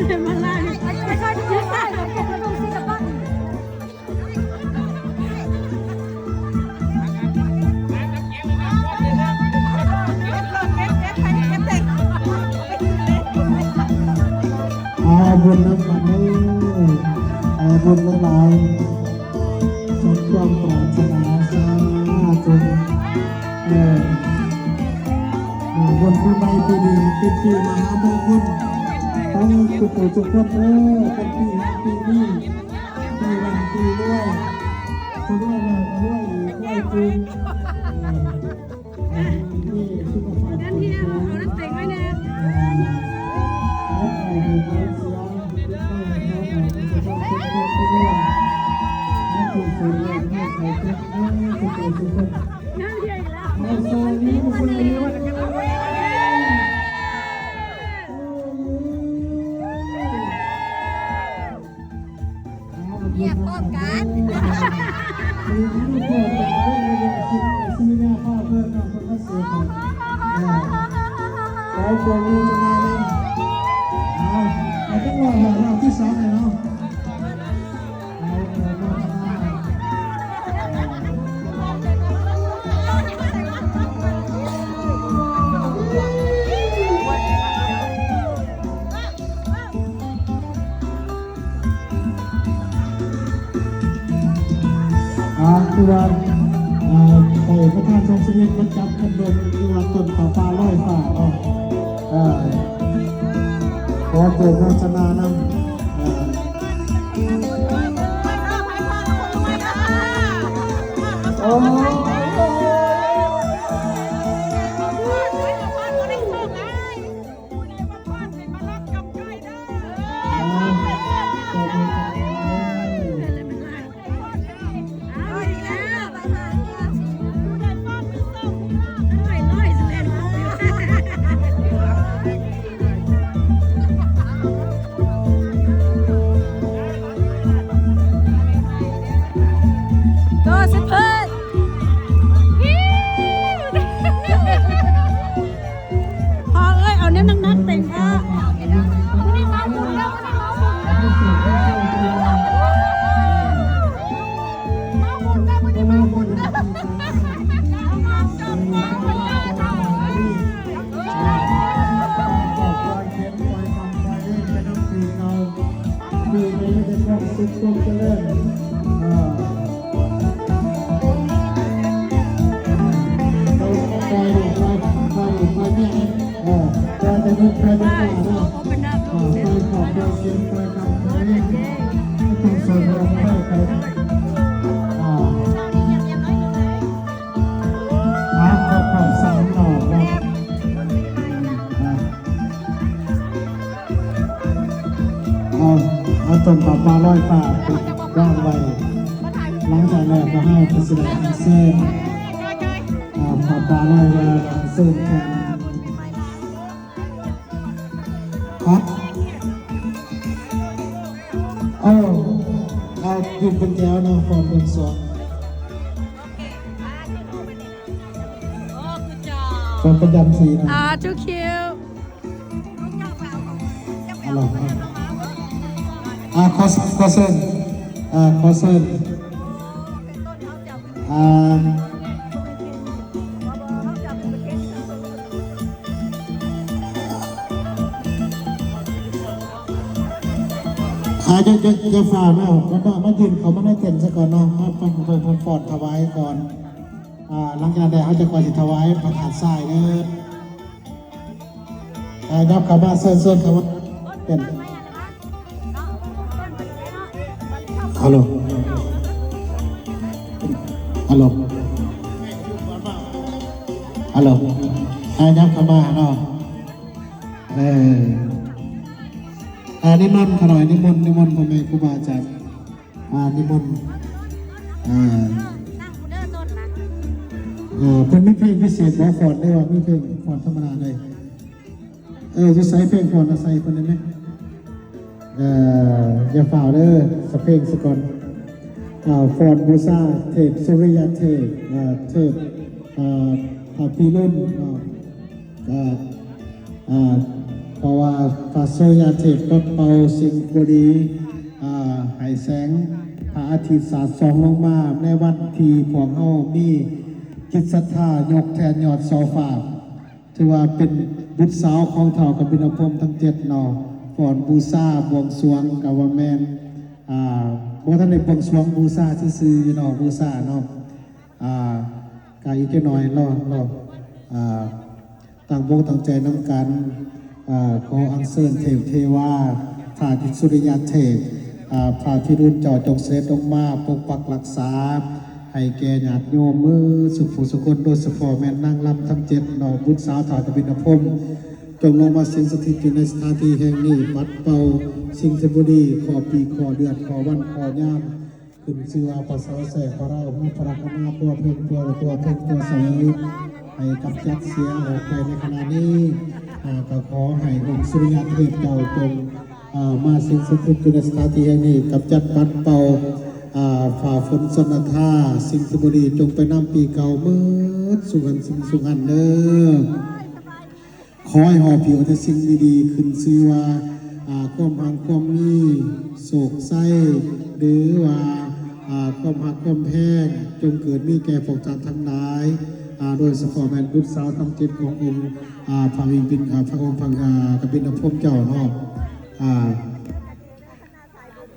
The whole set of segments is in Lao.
ເອົາບຸນນຳກັນເດີ ເອົາບຸນຫຼາຍໆ ສົມຄວາມປາດຖະໜາ ສາທຸ. ເອີ ບຸນປີໃໝ່ປີນີ້ເປັນປີມະຫາມົງຄຸນຂອງທຸກຜູ້ທຸກຄົນເດີ ເປັນປີຮັກປີມີ ປີລ່ຳປີລວຍ ຜູ້ລວຍແລ້ວກໍລວຍອີກ ລວຍຕື່ມ ເອີ ໃຫ້ມີສຸຂະພາບແຂງແຮງ ເອົານ້ຳເຕັງໄວ້ແດ່ ເອີ ໃຫ້ເສຍ ໃຫ້ເຂົາເຈົ້າສຸຂະພາບແຂງແຮງ ໃຫ້ຜູ້ສູງອາຍຸ ໃຫ້ເຂົາເຈັບ ເອີ ທຸກຜູ້ທຸກຄົນ. ຮຽບພ້ອມກັນ ຂໍປະມືຈັກໜ່ອຍໜຶ່ງ ເອົາ ເອົາຈັກຮອບ ຮອບທີສອງເລີຍເນາະ. ອ່າ ຄືວ່າ ອ່າ ໄດ້ປະທານສອງຊີວິດມາຈັບຄັນດົນ ຫຼືວ່າຕົ້ນຜ້າປ່າລອຍຟ້າເນາະ ເອີ ຂໍໂປຣດໂມທະນານຳ ເອີ ໂອ້. ພໍ່ເອີຍ ເອົາແນວໜັກໆເຕັງພໍ່. ມື້ນີ້ມາບຸນເດີ ມື້ນີ້ມາບຸນເດີ ມາບຸນເດີ ມື້ນີ້ມາບຸນເດີ ມາບຸນເດີ ມາບຸນເດີ ມາບຸນເດີ ມາບຸນເດີ ມາບຸນເດີ ມາບຸນເດີ ມາບຸນເດີ ມາບຸນເດີ. ເອີ ຂໍໃຫ້ເປັນໄປຕາມໄປເດີ ໄປນຳປີເກົ່າ ປີໃໝ່ມີແຕ່ຄວາມສຸກຄວາມຈະເລີນ ເອີ ເອີ ໄປລູກໄປ ໄປລູກໄປເມຍ ເອີ ໄປແຕ່ເງິນໄປແຕ່ກາເດີ ເອີ ໄປຂອບໃຈ ໄປກຳໄປເລງ ຕ້ອງເສີມເລື່ອງໄປ ໄປ ເອີ ຫາຄອບຄອບສາມດອກເນາະ ເອົາ ເອົາຕົ້ນຜ້າປ່າລອຍຟ້າວາງໄວ້ ຫຼັງຈາກນັ້ນກໍເຮົາກໍຊິໄດ້ອັນເຊີນ ເອົາຜ້າປ່າລອຍ ອັນເຊີນແທ່ນ ຄັບ ເອົາ ເອົາ ຢືນເປັນແຖວເນາະ ພ້ອມເປັນສອງ ກໍປະຈຳທີ່ນະ ອ່າ too cute ອ່າ ຂໍ ຂໍເຊີນ ອ່າ ຂໍເຊີນ ອ່າ ອ່າ ຢ່າ ຢ່າ ຢ່າຟ້າວເນາະ ມາ ມາ ມາຢືນເຂົ້າມາໃນເຕັນຊະກ່ອນເນາະ ມາ ມາ ມາຟ້ອນຖວາຍກ່ອນ ອ່າ ຫຼັງຈາກນັ້ນແລ້ວເຮົາຈະຄ່ອຍຊິຖວາຍພະທາດຊາຍເດີ ອ່າ ຍັບເຂົ້າມາ ເຊີນ ເຊີນເຂົ້າມາ ເປັນ ຮັລໂຫຼ ຮັລໂຫຼ ຮັລໂຫຼ ອ່າ ຍັບເຂົ້າມາເນາະ ເອີ ອ່າ ນິມົນຂ້ານ້ອຍ ນິມົນ ນິມົນພໍ່ແມ່ຄູບາອາຈານ ອ່າ ນິມົນ ອ່າ ເອີ ເພິ່ນມີເພງພິເສດບໍ່ ຟ້ອນ ຫຼືວ່າມີເພງຟ້ອນທຳມະດາເລີຍ? ເອີ ຢູ່ໃສເພງຟ້ອນ ອາໄສເພິ່ນໄດ້ໄໝ? ເອີ ຢ່າຟ້າວເດີ ສະເພງສະກ່ອນ ອ່າ ຟ້ອນບູຊາເທບສຸລິຍະເທບ ອ່າ ເທບ ອ່າ ພະພິລຸນ ອ່າ ອ່າ ເພາະວ່າພະສຸລິຍະເທບປັດເປົ່າສິງບູລີ ອາ ໃຫ້ແສງພະອາທິດສາດສ່ອງລົງມາໃນວັນທີ່ພວກເຮົາມີຈິດສັດທາຍົກແທ່ນຍອດເສົາຟ້າ ຖືວ່າເປັນບຸດສາວຂອງທ້າວກະບິນນະພົມທັງເຈັດເນາະ ຟ້ອນບູຊາບວງສວງກະວ່າແມ່ນ ອາ ບໍ່ທັນໄດ້ບວງສວງບູຊາຊື່ໆເນາະ ບູຊາເນາະ ອາ ກະອີກຈັກໜ້ອຍເນາະ ເນາະ ອາ ຕັ້ງອົກຕັ້ງໃຈນຳກັນ ອາ ຂໍອັນເຊີນເທບເທວາ ທ້າວທິດສຸລິຍະເທບ ອາ ພະພິລຸນເຈົ້າຈົ່ງສະເດັດລົງມາປົກປັກຮັກສາ ໃຫ້ແກ່ຍາດໂຍມເໝິດສຸຜູ້ສຸຄົນ ໂດຍສະເພາະແມ່ນນາງລຳທັງເຈັດເນາະ ບຸດສາວທ້າວກະບິນນະພົມ ຈົ່ງລົງມາສິງສະຖິດຢູ່ໃນສະຖານທີ່ແຫ່ງນີ້ ປັດເປົ່າສິ່ງທີ່ບໍ່ດີ ຂໍ້ປີຂໍ້ເດືອນ ຂໍ້ວັນ ຂໍ້ຍາມ ຂຶ້ນຊື່ວ່າພະເສົາແຊກພະລາຫູພະລັກຂະນາ ຕົວເພິ່ນຕົວຕົວເພິ່ນຕົວສະເຫວີຍ ໃຫ້ກຳຈັດເສຍອອກໄປໃນຂະນະນີ້ ອາ ກໍຂໍໃຫ້ອົງສຸລິຍະເທບເຈົ້າຈົ່ງ ອາ ມາສິງສະຖິດຢູ່ໃນສະຖານທີ່ແຫ່ງນີ້ ກຳຈັດປັດເປົ່າ ອາ ຟ້າຝົນຊົນນະທາ ສິ່ງທີ່ບໍ່ດີຈົ່ງໄປນຳປີເກົ່າເໝິດສຸກອັນສິ່ງສຸກອັນເດີ. ຂໍໃຫ້ຫອບຫິວແຕ່ສິ່ງດີໆ ຂຶ້ນຊື່ວ່າ ອາ ຄວາມຮັ່ງຄວາມມີ ໂຊກໄຊ ຫຼືວ່າ ອາ ຄວາມຮັກຄວາມແພງ ຈົ່ງເກີດມີແກ່ພວກທ່ານທັງຫຼາຍ ອາ ໂດຍສະເພາະແມ່ນບຸດສາວທັງເຈັດຂອງອົງ ອາ ພະວິງປິນ ອາ ພະອົງພະ ອາ ກະບິນນະພົມເຈົ້າເນາະ ອາ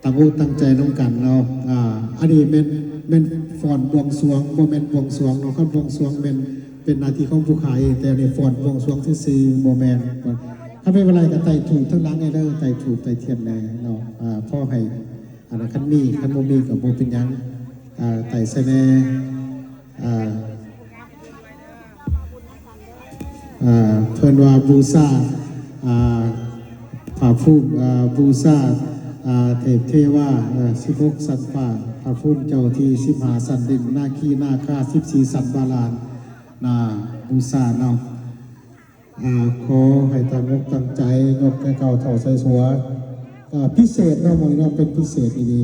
ຕັ້ງອົກຕັ້ງໃຈນຳກັນເນາະ ອາ ອັນນີ້ແມ່ນ ແມ່ນຟ້ອນບວງສວງ ບໍ່ແມ່ນບວງສວງເນາະ ຄັນບວງສວງແມ່ນເປັນໜ້າທີ່ຂອງຜູ້ຂ້າເອງ ແຕ່ອັນນີ້ຟ້ອນບວງສວງຊື່ໆ ບໍ່ແມ່ນ ຄັນເປັນໄປໄດ້ກໍໄຕ້ທູບທາງຫຼັງແດ່ເດີ ໄຕ້ທູບໄຕ້ທຽນແດ່ເນາະ ອາ ພໍໃຫ້ ອັນນັ້ນ ຄັນມີ ຄັນບໍ່ມີກໍບໍ່ເປັນຫຍັງ ອາ ໄຕ້ໃສ່ແດ່ ອາ ເພິ່ນວ່າບູຊາ ອາ ພະພູມ ອາ ບູຊາ ອາ ເທບເທວາ ອາ ສິບຫົກຊັ້ນຟ້າ ພະພູມເຈົ້າທີ່ສິບຫ້າຊັ້ນດິນ ນາຄີນາຄາສິບສີ່ຊັ້ນບາລານ ນາ ບູຊາເນາະ ອາ ຂໍໃຫ້ຕັ້ງອົກຕັ້ງໃຈ ຍົກແກ່ເກົ່າເທົ່າໃສ່ຫົວ ອາ ພິເສດເນາະ ມື້ນີ້ເນາະ ເປັນພິເສດອີ່ຫຼີ